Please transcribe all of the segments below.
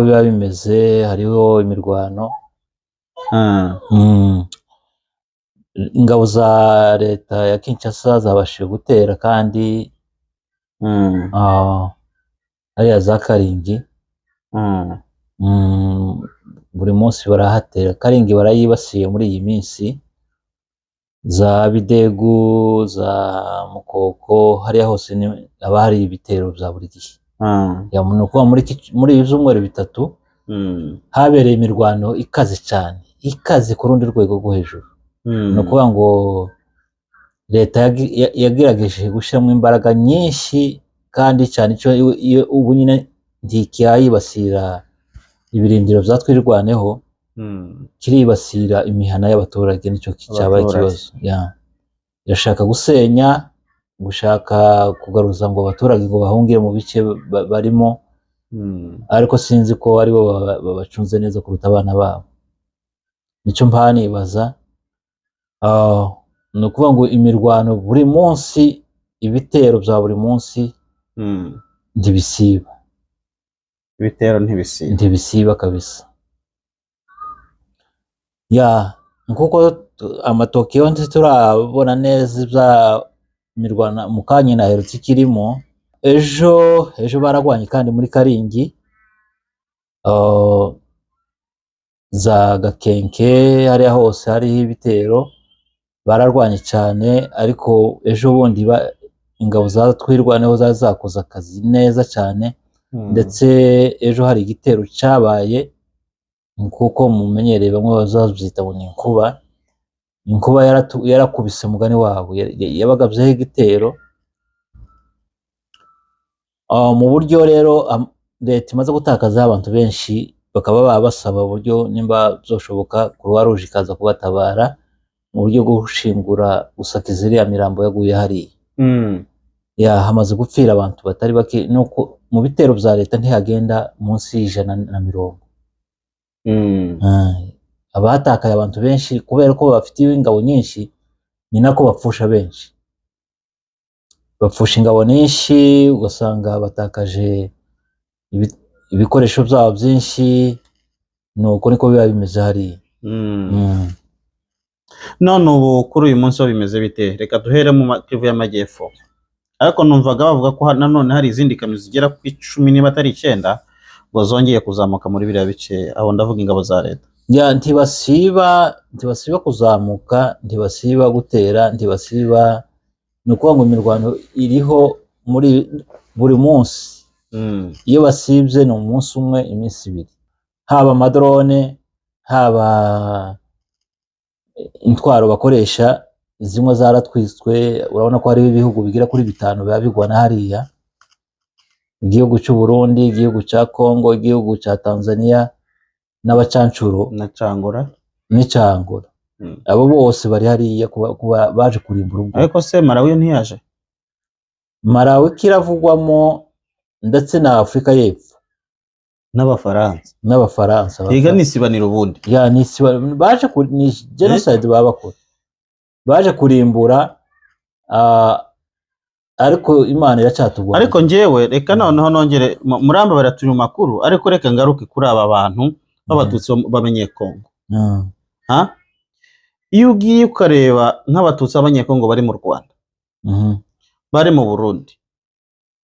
Biba bimeze, hariho imirwano. Ingabo za leta ya Kinshasa zabashije gutera kandi hariya za Karingi. Buri munsi barahatera. Karingi barayibasiye muri iyi minsi, za Bidegu, za Mukoko, hariya hose haba hari ibitero bya buri gihe. Ya, ni ukuvuga muri ibi byumweru 3 habereye imirwano ikaze cyane, ikaze ku rundi rwego rwo hejuru. Ni ukuvuga ngo leta yagerageje gushyiramo imbaraga nyinshi kandi cyane. Icyo iyo ubu nyine ntikiyibasira ibirindiro bya Twirwaneho, kiribasira imihana y'abaturage, nicyo cyabaye Abaturage. ikibazo. Ya. Irashaka gusenya, gushaka kugaruza ngo abaturage ngo bahungire mu bice barimo, ariko sinzi ko aribo babacunze neza kuruta abana babo. Nicyo mpa nibaza. Ni ukuvuga ngo imirwano buri munsi, ibitero bya buri munsi ntibisiba. Ibitero ntibisiba. Ntibisiba kabisa. Ya, nkuko amatokiyo ntiturabona neza ibya mirwano mu kanya naherutse ikirimo. Ejo, ejo baragwanye kandi muri Karingi, za Gakenke, hariya hose hariho ibitero, bararwanye cyane. Ariko ejo bundi ingabo za Twirwaneho zari zakoze akazi neza cyane. Ndetse ejo hari igitero cyabaye, kuko mumenyereye bamwe bazabyita ngo ni inkuba. Inkuba yarakubise mugani wabo, yabagabyeho igitero. Mu buryo rero leta imaze gutakaza abantu benshi, bakaba baba basaba uburyo nimba byoshoboka Croix Rouge ikaza kubatabara mu buryo bwo gushingura, gusakiza iriya mirambo yaguye hariya. Ya, hamaze gupfira abantu batari bake. Nuko mu bitero bya leta ntihagenda munsi y'120. Abatakaye abantu benshi kubera ko bafite ingabo nyinshi, ni nako bapfusha benshi, bapfusha ingabo nyinshi, ugasanga batakaje ibikoresho byabo byinshi. Nuko niko biba bimeze hariya. None ubu kuri uyu munsi ho bimeze bite? Reka duhere mu Kivu y'Amajyepfo. Ariko numvaga bavuga ko nanone hari izindi kamyo zigera ku 10 niba atari icyenda ngo zongeye kuzamuka muri biriya bice. Aho ndavuga ingabo za leta. Ya, ntibasiba, ntibasiba kuzamuka, ntibasiba gutera, ntibasiba. Ni ukuvuga ngo imirwano iriho muri buri munsi. Iyo basibye ni umunsi umwe, iminsi 2. Haba amadrone, haba intwaro bakoresha, zimwe zaratwitswe. Urabona ko hariho ibihugu bigera kuri bitanu biba bigwana hariya: igihugu cy'u Burundi, igihugu cya Congo, igihugu cya Tanzania n'abacancuro. Na Cangura. N'Icangura. Abo bose bari hariya kuba baje kurimbura ubwoko. Ariko se Malawi yo ntiyaje? Malawi kiravugwamo, ndetse na Afurika y'Epfo. N'Abafaransa. N'Abafaransa. Higa nisibanira ubundi. Ya, ni baje ni genocide baba bakora, baje kurimbura, ariko Imana iracyatugwanya. Ariko njyewe reka noneho nongere muramba baraturi mu makuru, ariko reka ngaruke kuri aba bantu b'Abatutsi b'Abanyekongo. Ha? Iyo ugiye ukareba nk'Abatutsi b'Abanyekongo bari mu Rwanda, bari mu Burundi,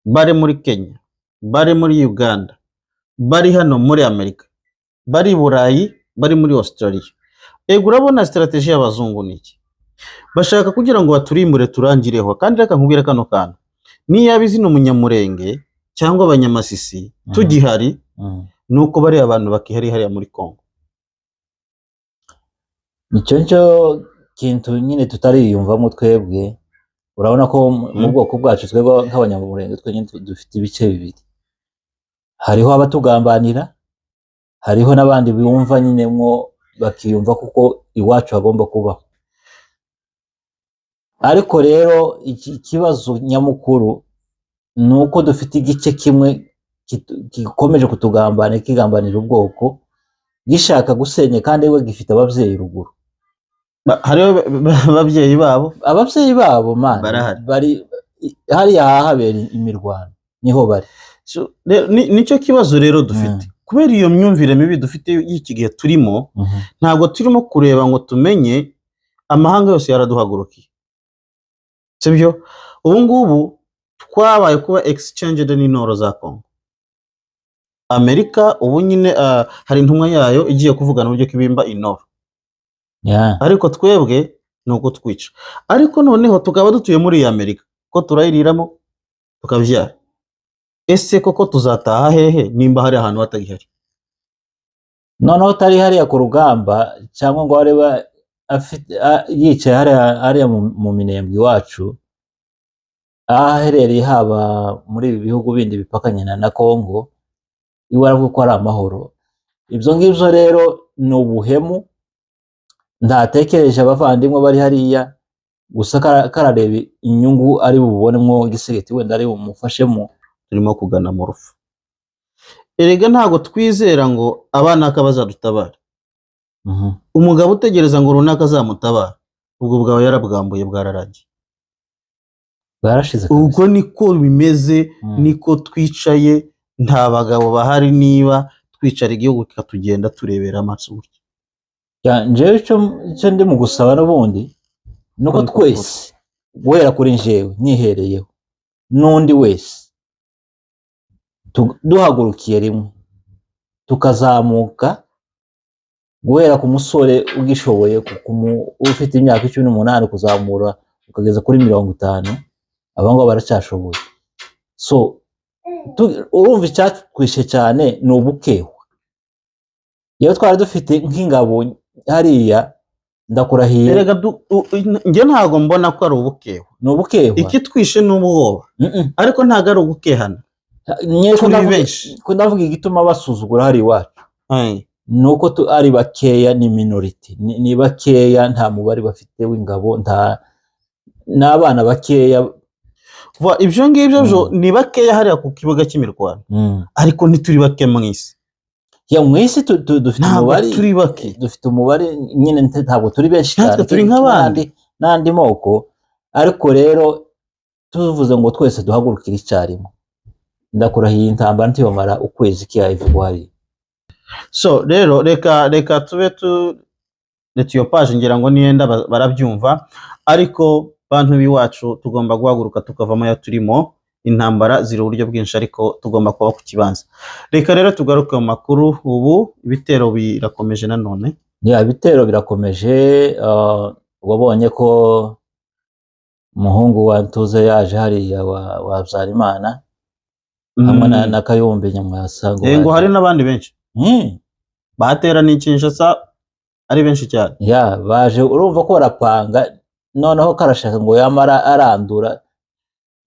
bari muri Kenya, bari muri Uganda, bari hano muri Amerika, bari i Burayi, bari muri Australia, ego urabona stratégie y'abazungu ni iki? Bashaka kugira ngo baturimbure turangireho. Kandi reka nkubwire kano kantu: niyo izina Umunyamurenge cyangwa Abanyamasisi tugihari, nuko bariya abantu bakihari hariya muri Congo. Icyo nicyo kintu nyine tutariyumvamo twebwe. Urabona ko mu bwoko bwacu, twebwe nk'Abanyamurenge twenyine dufite ibice bibiri: hariho abatugambanira, hariho n'abandi bumva nyine mwo bakiyumva kuko iwacu hagomba kubaho. Ariko rero iki kibazo nyamukuru ni uko dufite igice kimwe gikomeje kutugambanira, kigambanira ubwoko, gishaka gusenya, kandi we gifite ababyeyi ruguru. Hariho ababyeyi babo. Ababyeyi babo man. Barahari. Bari hariya hahabera imirwano, niho bari. So, nicyo kibazo rero dufite. Kubera iyo myumvire mibi dufite y'iki gihe turimo, ntabwo turimo kureba ngo tumenye amahanga yose yaraduhagurukiye, sibyo? Ubu ngubu twabaye kuba exchanged n'intoro za Congo. Amerika ubu nyine hari intumwa yayo igiye kuvugana uburyo kibimba intoro, ariko twebwe ni ukutwica. Ariko noneho tukaba dutuye muri iyi Amerika, ko turayiriramo tukabyara. Ese koko tuzataha hehe nimba hari ahantu hatagihari? Noneho utari hariya ku rugamba cyangwa ngo arebe afite yicaye hariya mu Minembwe iwacu, aho aherereye, haba muri ibi bihugu bindi bipakanye na Congo, iwe aravuga ko ari amahoro. Ibyo ngibyo rero ni ubuhemu. Ntatekereje abavandimwe bari hariya gusa, karareba inyungu ari bubonemo Tshisekedi, wenda ari bumufashemo. Turimo kugana mu rupfu. Erega ntabwo twizera ngo abana bazadutabara. Umugabo utegereza ngo runaka azamutabara, ubwo bwawe yarabwambuye, bwararangiye. Bwarashize kabisa. Ubwo niko bimeze. Niko twicaye, nta bagabo bahari. Niba twicara igihugu kikatugenda turebera amaso gutya. Yeah, njyewe icyo ndi mu gusaba n'ubundi ni uko Niko. twese, guhera kuri njyewe nihereyeho n'undi wese, duhagurukiye rimwe tukazamuka, guhera ku musore ugishoboye, ufite imyaka 18 kuzamura ukageza kuri 50, aba ngaba baracyashoboye. So urumva icyatwishe cyane ni ubukehwa. Iyo twari dufite nk'ingabo hariya, ndakurahiye. Erega njye ntabwo mbona ko ari ubukehwa. Ni ubukehwa. Ikitwishe ni ubwoba, ariko ntabwo ari ugukehana. Nye ko Turi benshi. Ko ndavuga igituma basuzugura hari iwacu ni uko ari bakeya, ni minority, ni bakeya, nta mubare bafite w'ingabo, nta n'abana bakeya. Ibyo ngibyo byo ni bakeya hariya ku kibuga cy'imirwano, ariko ntituri bake mu isi. Yeah, mu isi dufite Ntabwo umubare, turi bake. dufite umubare nyine, ntabwo turi benshi Natwe cyane turi nk'abandi. n'andi moko. Ariko rero tuvuze ngo twese duhagurukire icyarimwe, ndakurahiye, intambara ntibamara ukwezi kiyayivugwa hariya. So rero reka tube tu reka iyo page, ngira ngo niyenda barabyumva. Ariko bantu b'iwacu, tugomba guhaguruka tukavamo ayo turimo. Intambara ziri uburyo bwinshi, ariko tugomba kuba ku kibanza. Reka rero tugaruke mu makuru. Ubu ibitero birakomeje nanone. Yeah, ibitero birakomeje. Wabonye ko umuhungu wa Ntuze yaje hariya wa Habyarimana hamwe na Kayumba Nyamwasa ngo Ngo baje. Hari n'abandi benshi bateraniye i Kinshasa ari benshi cyane. Yeah, baje, urumva ko barapanga. Noneho karashaka ngo yamara arandura,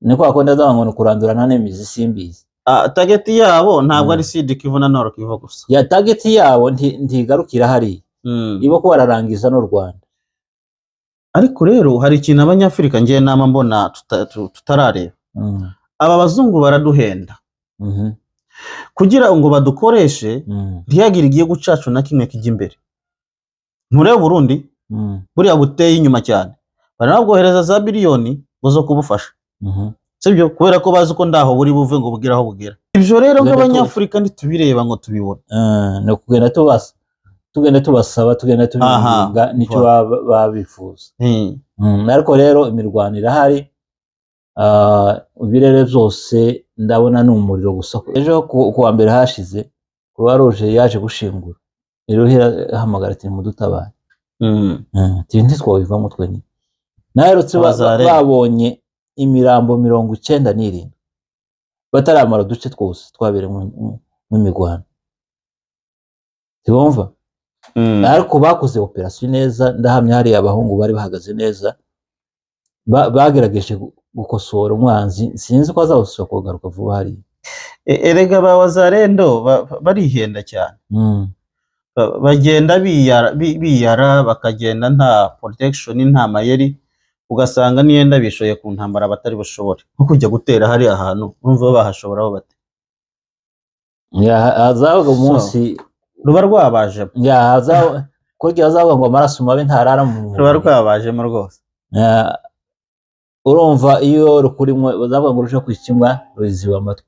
ni kwa kundi azavuga ngo ni ukurandurana n'imizi, simbizi. Ah, target yabo ntabwo ari Sud Kivu na Nord Kivu gusa. Yeah, target yabo ntigarukira hariya, ibo ko bararangiza n'u Rwanda. Ariko rero hari ikintu Abanyafurika ngiye nama mbona tutarareba. Aba bazungu baraduhenda kugira ngo badukoreshe, ntihagire igihugu cyacu na kimwe kijya imbere. Nturebe Burundi, buriya buteye inyuma cyane, baranabwohereza za biliyoni ngo zo kubufasha, sibyo? Kubera ko bazi ko ndaho buri buve ngo bugere aho bugera. Ibyo rero Tugenda nk'Abanyafurika ntitubireba ngo tubibone. Ni ukugenda tubasa, tugenda tubasaba, tugenda tubinginga, nicyo baba bifuza. Ariko rero imirwano irahari. Ibirere byose ndabona ni umuriro gusa. Ejo ku wa mbere hashize, Croix Rouge yaje gushingura iruhira, ihamagara ati: "Mudutabare." Ati: "Ntitwabivamo twenyine." Naherutse Abazarene. babonye imirambo 97 bataramara uduce twose twabereyemo imirwano, ntibumva. Ariko bakoze operasiyo neza, ndahamya hariya abahungu bari bahagaze neza, bagerageje gukosora umwanzi. Sinzi ko azabasubira kugaruka vuba hariya. Erega ba Wazalendo barihenda cyane. Bagenda biyara, biyara bakagenda nta protection, nta mayeri, ugasanga niyenda bishoye ku ntambara batari bushobore, nko kujya gutera hariya hantu urumva bahashobora bate? Yeah, hazabaga umunsi Ruba rwabajemo. Yeah, kurya hazavuga ngo amaraso mabi ntarara mu Ruba mubiri. rwabajemo rwose. Yeah, urumva iyo rukurimwo bazavuga ngo ruje kwica imbwa ruziba amatwi.